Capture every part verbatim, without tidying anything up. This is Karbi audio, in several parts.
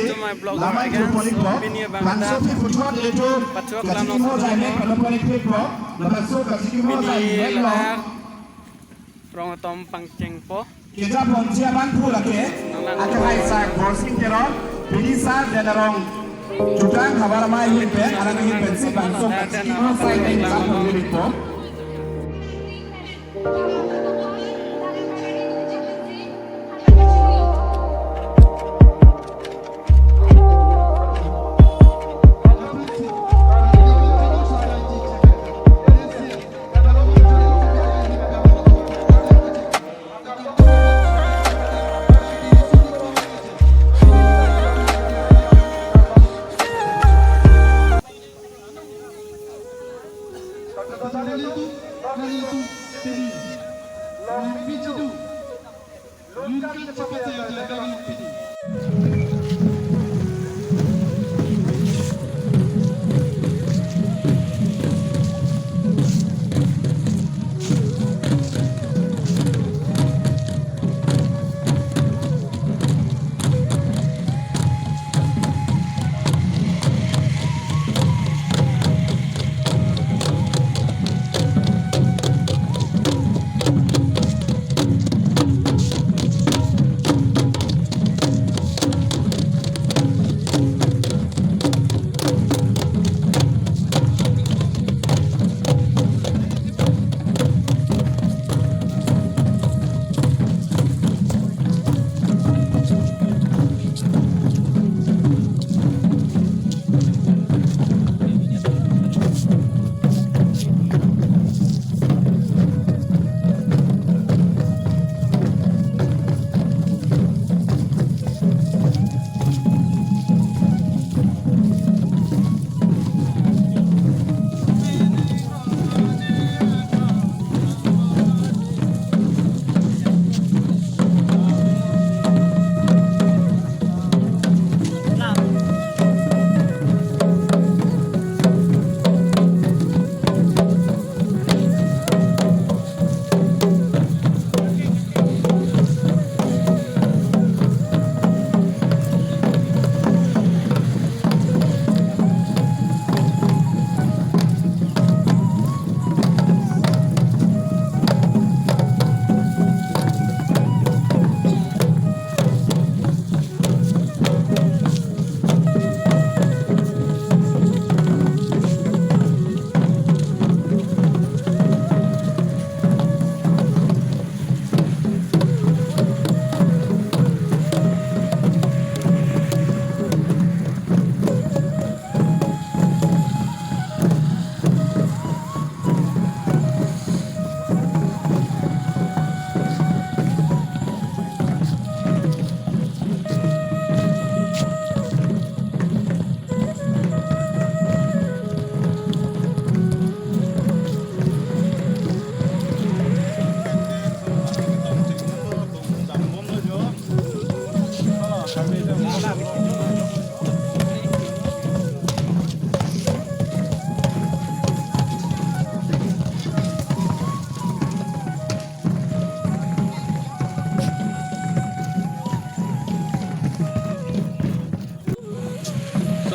To my vlog again. So, pini abang laso ta phi puthuat le to pachok kachiki lam mo jai mek, laso pon phi po, laso kachiki mo jai mek lo. Pini ladak Rong-atom pangchengpo. Keja ponji abang phu lake, ake hai sak Borsing Teron, pini sa Denarong Jutang Havar Amei ahin pen, alang ahin pensi bangso kachiki mo sai neng sa pon po.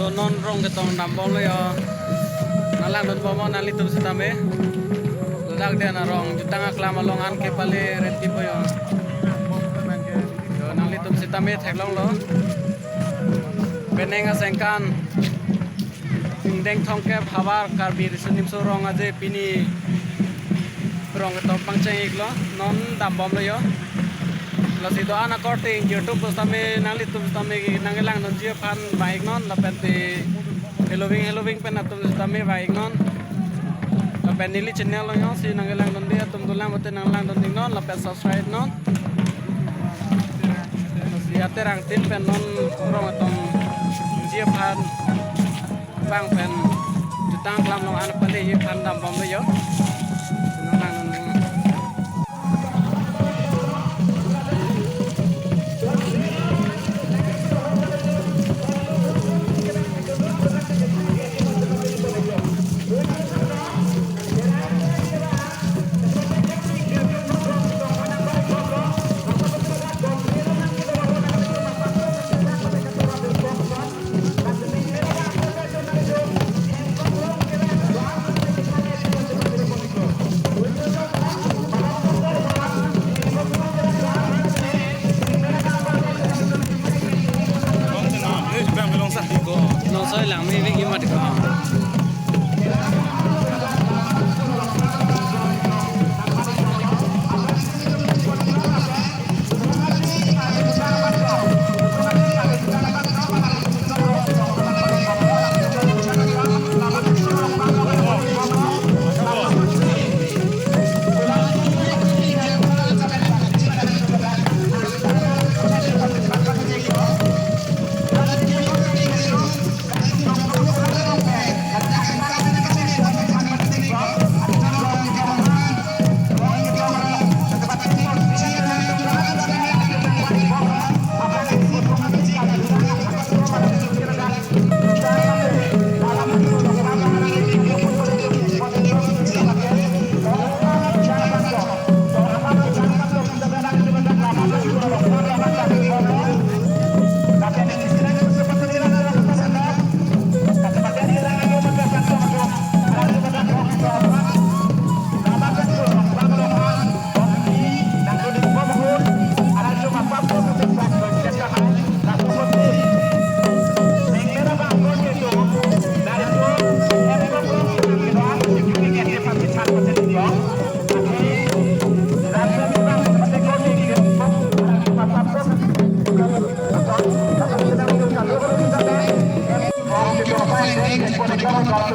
So non Rong-atom dambomlo yo. Nanglang dunbomnon nanglitum sitame. Ladak Denarong Jutang aklam along an ke pale renti po yo. Yo nanglitum sitame theklonglo. Penang asengkan ingdeng thomkep havar Karbi Riso Nimso Rong Aje pini Rong-atom pangcheng-iklo, non dambomlo yo. Lasi do-an akorte ingjirtum pusitame nanglitum sitame nanglangdunji aphan vang-iknon, lapen te heloving heloving pen atum sitame vang-iknon. Lapen neli channel along jongsi nanglangdunde atum dolang mate nanglangdun-iknon, lapen subscribe non. Lasi aterang tin pen non Rong-atomji aphan vang pen Jutang aklam along an paleji aphan dambomlo yo. Nanglang non.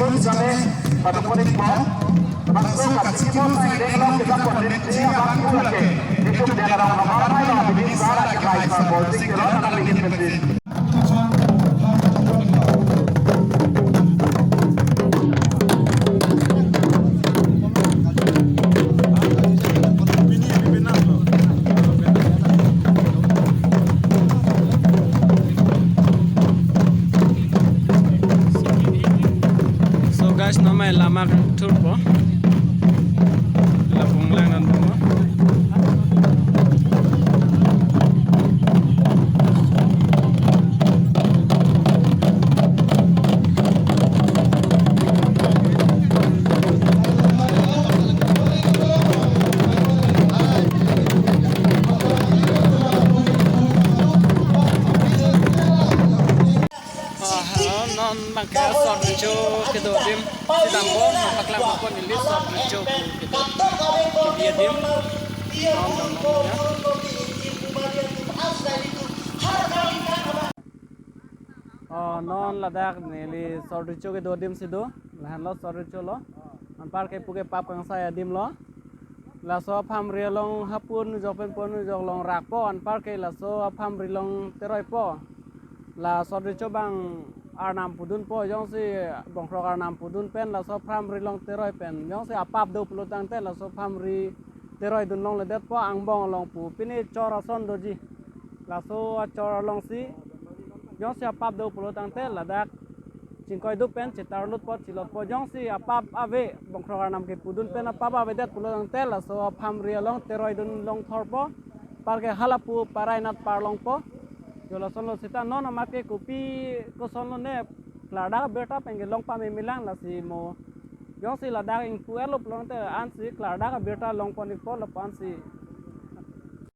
kachingthum jane, pado pon ikpo. Bangso kachingthum sai denglo kita pon dengji abang pulake. Itum dia dalam apa mai lo, bini sara ke hai sa bol sing kira na bikin penting. So guys, non mai lama kangthurpo. Lapung lang non mo. Ah, non bangke sor recho kedo adim si dampo, non paklang pon neli sor recho kedo adim. Non dampo ya. Oh, non ladak neli sor recho kedo adim si do. Lahenlo sor recho lo. Anparke puke pap kangsai adim lo. Laso aphamri along hapun jok pen pon jok long rakpo, anparke laso aphamri along teroipo. La sor recho abang arnam pudunpo, jongsi bongkrok arnam pudun pen laso aphamri along teroi pen, jongsi apap do pulo tangte laso aphamri teroidun longledetpo angbong along pu. Pini chor ason doji. Laso achor alongsi jongsi apap do pulo tangte ladak chingkoidup pen chetarlutpo, chilotpo. Jongsi apap ave, bongkrok arnam kepudun pen apap avedet pulo tangte laso aphamri along teroidun longthorpo. Anparke halapu parainat parlongpo. Jo lasonlo seta non amat ke kopi kosonlo ne, klardak abirta pen ke long pamemelang lasi mo. Jongsi ladak ingpu-etlo pulo tangte ansi klardak abirta long pon ikpo, lapu ansi